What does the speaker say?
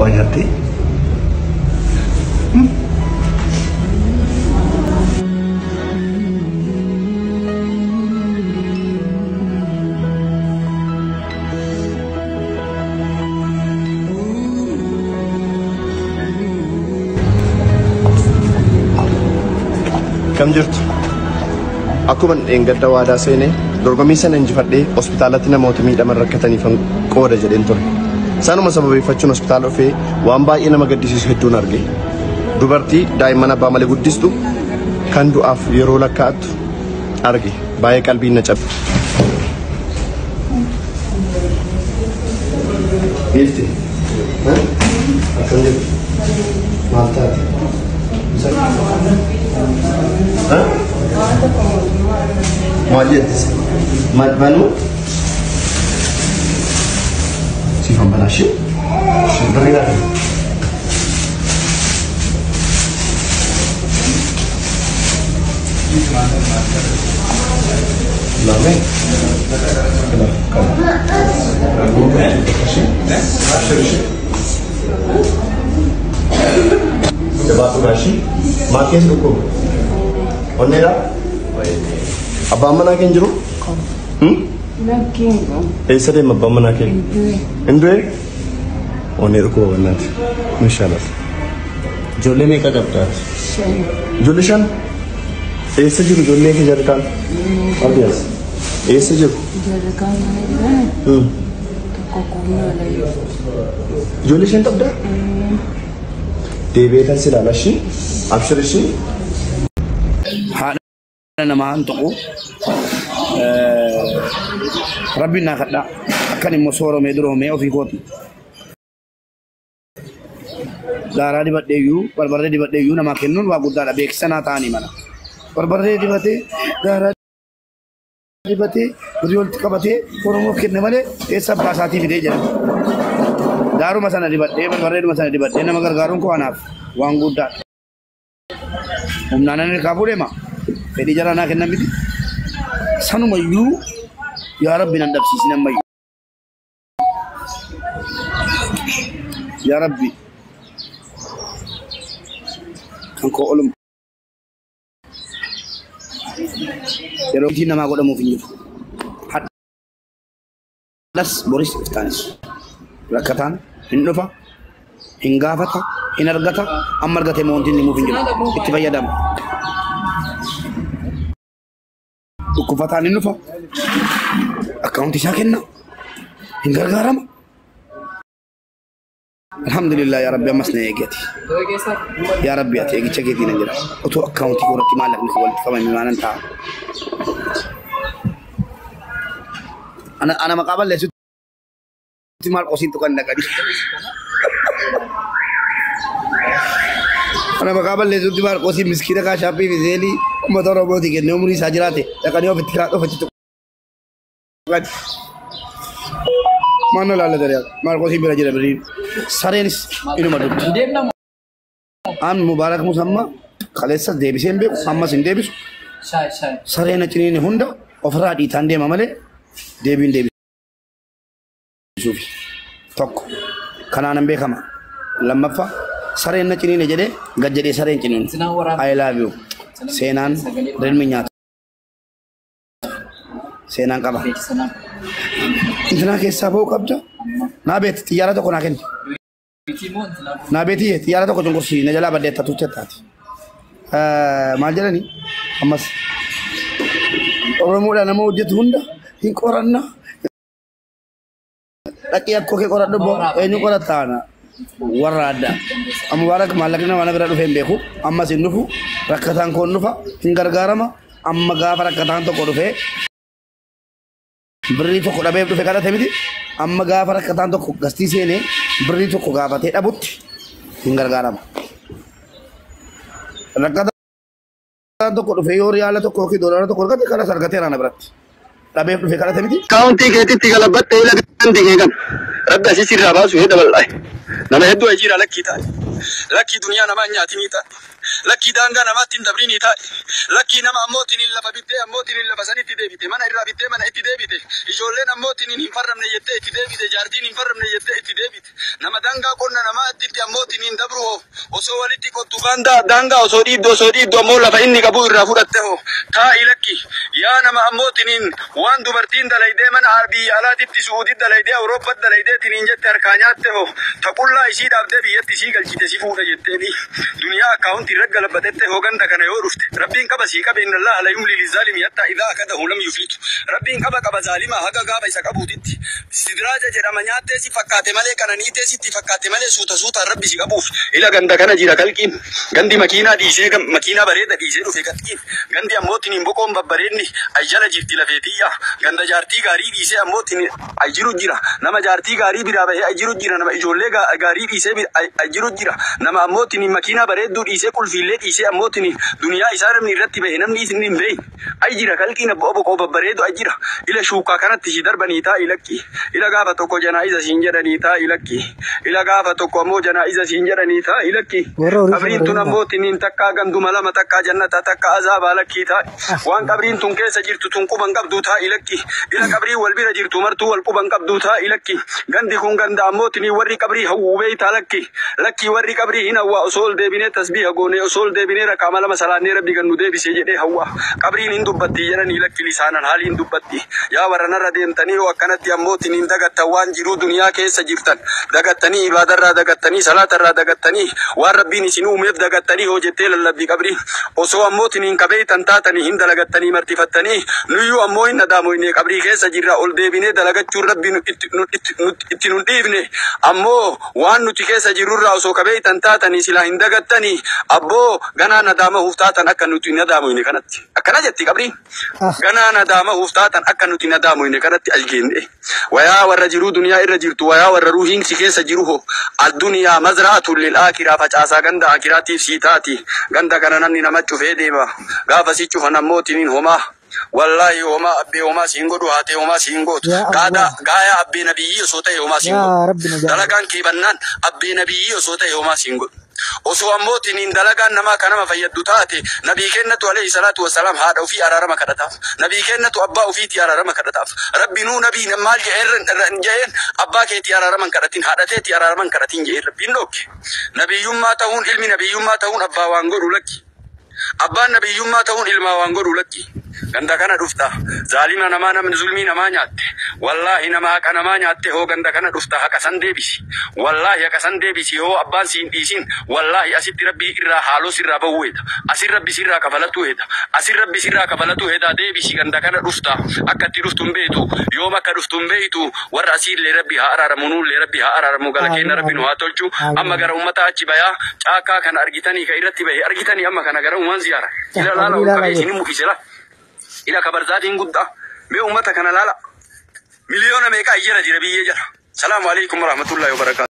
Waa nyaattee? Kam jirtu? Akkuma dheengadda waadaa seenee dorgommii sana injifadhee hospitaalatti namoota miidhaman rakkataniif qooda jedheen ture. Sanuma sababeeffachuun hospitaala dhufee waan baay'ee nama gaddisiisu hedduun arge. Dubartii daa'imman abbaa malee guddistu kan du'aaf yeroo lakkaa'attu arge. Baay'ee qalbiin na cabe. Biifti. Akkam jirtu? Maal taate? Maal jettis? Maal banuu? Siifan banaa ishee? Birrii laata? Lame? Jabaatu gaashii? Maal keessa dhukkuba? Onneedha? Abbaan manaa kee hin jiru? Eessa deema abbaan manaa kee? Hin du'e? Onnee dhukkuba bannaati. Inshaallah. Ijoollee meeqa qabdaati? Ijoollee 5? Eessa jiru ijoollee kee jarri kaan? Abdiyaas. Eessa jiru? Jarri kaan mana jiran tokko qunnaa Ijoollee 5 qabdaa? Deebi'ee kan si ilaala ishii? Abshir ishii? Haadha namaa hin tuqu. Rabbiin naa kadhaa. Akkan immoo sooromee duroomee ofii kooti. Daaraa dibadheeyyuu barbarree dibadheeyyuu namaa kennuun waa guddaadha. Beeksisa naa ta'anii mana. Barbarree dibatee daaraa dibatee birrii walitti qabatee Oromoof kenne malee eessa abbaa isaatii fidee jedha. Daaruma sana dibadhee barbarreeduma sana dibadhee nama gargaaruun koo anaaf waan guddaadha. Humnaan ani harkaa fuudheema. Fedhii jaraa naa kennan miti. Sanumayyuu yaa Rabbi nan dhabsiisin ammayyuu. Yaa Rabbi kan koo oluma. Yeroo ittiin namaa godhamuuf hin jiru. Hadhas boris iftaanis. Rakkataan hin dhufa, hin gaafata, hin argata, amma argate immoo wanti inni himuuf hin jiru. Itti fayyadama. Dhukkubataan hin dhufa, akkaawuntii isaa kenna, hin gargaarama. Alhamdulillah yaa Rabbi ammas na eegati. Yaa Rabbi ati eegicha keetiin hin jira. Otoo akkaawuntii koo irratti maallaqni koo walitti qabame maalan ta'a. Ana maqaa balleessutti maal qosiin tuqan dhaqanii. Ana maqaa balleessutti maal qosiin miskiina kaashaappii fi zeelii uummata Oromooti kennee umurii isaa jiraate dhaqanii ofitti ofitti tuqan. Maal na laallata maal qosiin bira jira birriin. Sareenis inuma dubbi. An Mubaarak Musammaa kaleessas deebisee hin beeku ammas hin deebisu. Sareen ciniine hunda ofirraa dhiitaan deema malee deebiin deebisuufi. Tokko kanaan hin beekama. Lammaffaa sareen na ciniine jedhee gad jedhee sareen ciniinu. I love you. Seenaan rilmi nyaata. Seenaan qaba. Intinaa keessaa ba'uu qabda. Naa beeti xiyyaara tokko naa kenni. Naa beeti xiyyaara tokko cunqursii na jalaa baddeetta tuutte taati. Maal jedhani ammas Oromoodhaa nama hojjetu hunda hin qoranna. Dhaqii akkoo kee qoradhu boo eenyu qoratta ana warra addaa. Mubaarak maallaqni nama na bira dhufee hin beeku ammas hin dhufu rakkataan koon dhufa hin gargaarama amma gaafa rakkataan tokko dhufee birrii tokko dhabee dhufe kadhate miti amma gaafa rakkataan tokko gastii seenee birrii tokko gaafatee dhabutti hin gargaarama. Rakkataan tokko dhufee yoo riyaala tokko yookiin doolaara tokko argate kanas argateera na biratti. Dhabeef dhufe kadhate miti. Kaawuntii keetitti galabatte ila ganti kee kan. Rabbi asii sirraa baasu hee dabal'aa. Nama hedduu ajiira lakkii ta'a. Lakkii duniyaa namaa hin nyaatinii taa'e. Lakkii daangaa namaatti hin dabrinii taa'e. Lakkii nama ammootiin lafa bittee ammootiin lafa sanitti deebite. Mana irraa bittee mana itti deebite. Ijoolleen ammootiin hin farramne jettee itti deebite. Jaartiin hin farramne jettee itti deebite. Nama daangaa qonna namaa itti ammootiin hin dabru hoo. Osoo walitti qottu daangaa osoo dhiibdu ammoo lafa inni qabu irraa fudhatte hoo. Taa'i lakki. Yaa nama ammootiin waan dubartiin dalaydee mana biyya alaatitti Suudii dalaydee Awurooppatti dalaydee tiniin jette harkaa nyaatte hoo. Taqullaa isii dhaabdee biyyatti isii galchite si fuudha jetteeni. Duniyaa akkaawuntii irra galabatette hoo ganda kana yoo dhufte. Rabbiin qaba sii qabe inna Allaha la yumli lizaalimi hattaa idhaa akadahu lam yuflitu. Rabbiin qaba qaba zaalima haga gaafa isa qabuutitti. Sidiraaja jedhama nyaattee si fakkaate malee qananiitee sitti fakkaate malee suuta suutaan rabbi si qabuuf. Ila ganda kana jira kalqiin. Gandi makiinaa dhiisee makiinaa bareeda dhiisee dhufe kalqiin. Gandi ammootiin hin boqoon babbareedni ayjala jirti lafeetiyya. Ganda jaartii gaarii dhiisee ammootiin ayjiru jira. Nama jaartii gaarii biraa bahee ayjiru jira. Nama ijoollee gaarii dhiisee ayjiru jira. Nama ammootiin makiinaa bareedduu dhiisee qulfiillee dhiisee ammootiin duniyaa isaa namni irratti bahe namni isin hin beeyin. Ayjira kalqiin abboo boqoo babbareedu ayjira. Ila shuukaa kanatti si darbanii taa'i lakki. Ila gaafa tokko janaa'iza siin jedhanii taa'i lakki. Ila gaafa tokko ammoo janaa'iza siin jedhanii taa'i lakki. Qabriin tun ammootiin takkaa ganduma lama takkaa jannata takkaa azaabaa lakkii taa'i. Waan qabriin tun keessa jirtu tun quban qabdu taa'i lakki. Ila qabrii wal bira jirtu martuu wal quban qabdu taa'i lakki. Gandi kun ganda ammootiin warri qabrii hawwuu beeytaa lakki. Lakki warri qabrii hin hawwaa osoo ol deebinee tasbiiha goonee osoo ol deebinee rakaama lama salaannee rabbi gannu deebisee jedhee hawwaa. Qabriin hin dubbatti jedhanii lakki lisaanan haaliin dubbatti. Yaa warra narra deemtanii yoo akkanatti ammootiin hin dagattan waan jiruu duniyaa keessa jirtan. Dagattanii ibaadarraa dagattanii salaatarraa dagattanii waan rabbiin isin uumeef dagattanii hoo jettee lallabbii qabrii. Osoo ammootiin hin qabeeytan taatanii hin dalagattanii martifattanii nuyyuu ammoo hin nadaamoyne qabrii keessa jirra ol deebinee dalagachuun rabbi itti nun dhiifne ammoo waan nuti keessa jirrurraa osoo qabeeytan taatanii silaa hin dagattanii abboo ganaa nadaamahuuf taatan akka nuti hin nadaamoyne kanatti. Akkana jetti qabriin. Ganaa nadaamahuuf taatan akka nuti hin nadaamoyne kanatti algeenne. Wayaa warra jiruu duniyaa irra jirtu wayaa warra ruuhiin si keessa jiru hoo addunyaa mazraatu lil aakiraa facaasaa ganda aakiraatiif sii taati. Ganda kana namni nama cufee deema. Gaafa si cufan ammootiin homaa. Wallahi homaa abbee homaa siin godhu haatee homaa siin gootu. Gaaya abbee nabiyyi osoo ta'e homaa siin godhu. Dalagaan kee bannaan abbee nabiyyi osoo ta'e homaa siin godhu. Osoo ammootiin dalagaan namaa kanama fayyaddu taate nabii kennatu alayhi salaatu wassalaam haadha ofii araarama kadhataaf. Nabii kennatu abbaa ofiitii araarama kadhataaf. Rabbinuu nabii maal jedheen abbaa keetii araarama hin kadhatin haadha teetii araarama hin kadhatin jedheen rabbiin dhookke. Nabiyyummaa ta'uun ilmi nabiyyummaa ta'uun abbaa waan godhu lakki. Abbaan nabiyyummaa ta'uun ilmaa waan godhu lakki. Ganda kana dhufta. Zaalima namaa namni zulmii namaa nyaatte. Wallaahi nama haqa namaa nyaatte hoo ganda kana dhufta haqa san deebisi. Wallaahi haqa san deebisi hoo abbaan siin dhiisin. Wallaahi asitti rabbii irraa haaloo sirraa bahuu heeda. Asin rabbi sirraa kafalatuu heeda. Asin rabbi sirraa kafalatuu heeda deebisi ganda kana dhufta. Akka itti dhuftu hin beektu. Yoom akka dhuftu hin beektu. Warra asiillee rabbi haa araaramu nuullee rabbi haa araaramu gala keenya rabbi nu haa tolchu. Amma gara uummata achi bayaa caakaa kana argitanii ka irratti bahe argitanii amma kana gara uumaan ziyaara. Ila laala ol qabee isin mul'ise la. Ila kabarzaatiin guddaa mee uummata kana laala miliyoona meeqa jira jira biyyee jira. Salaamu alaikum warahmatullahi wabarakaatu.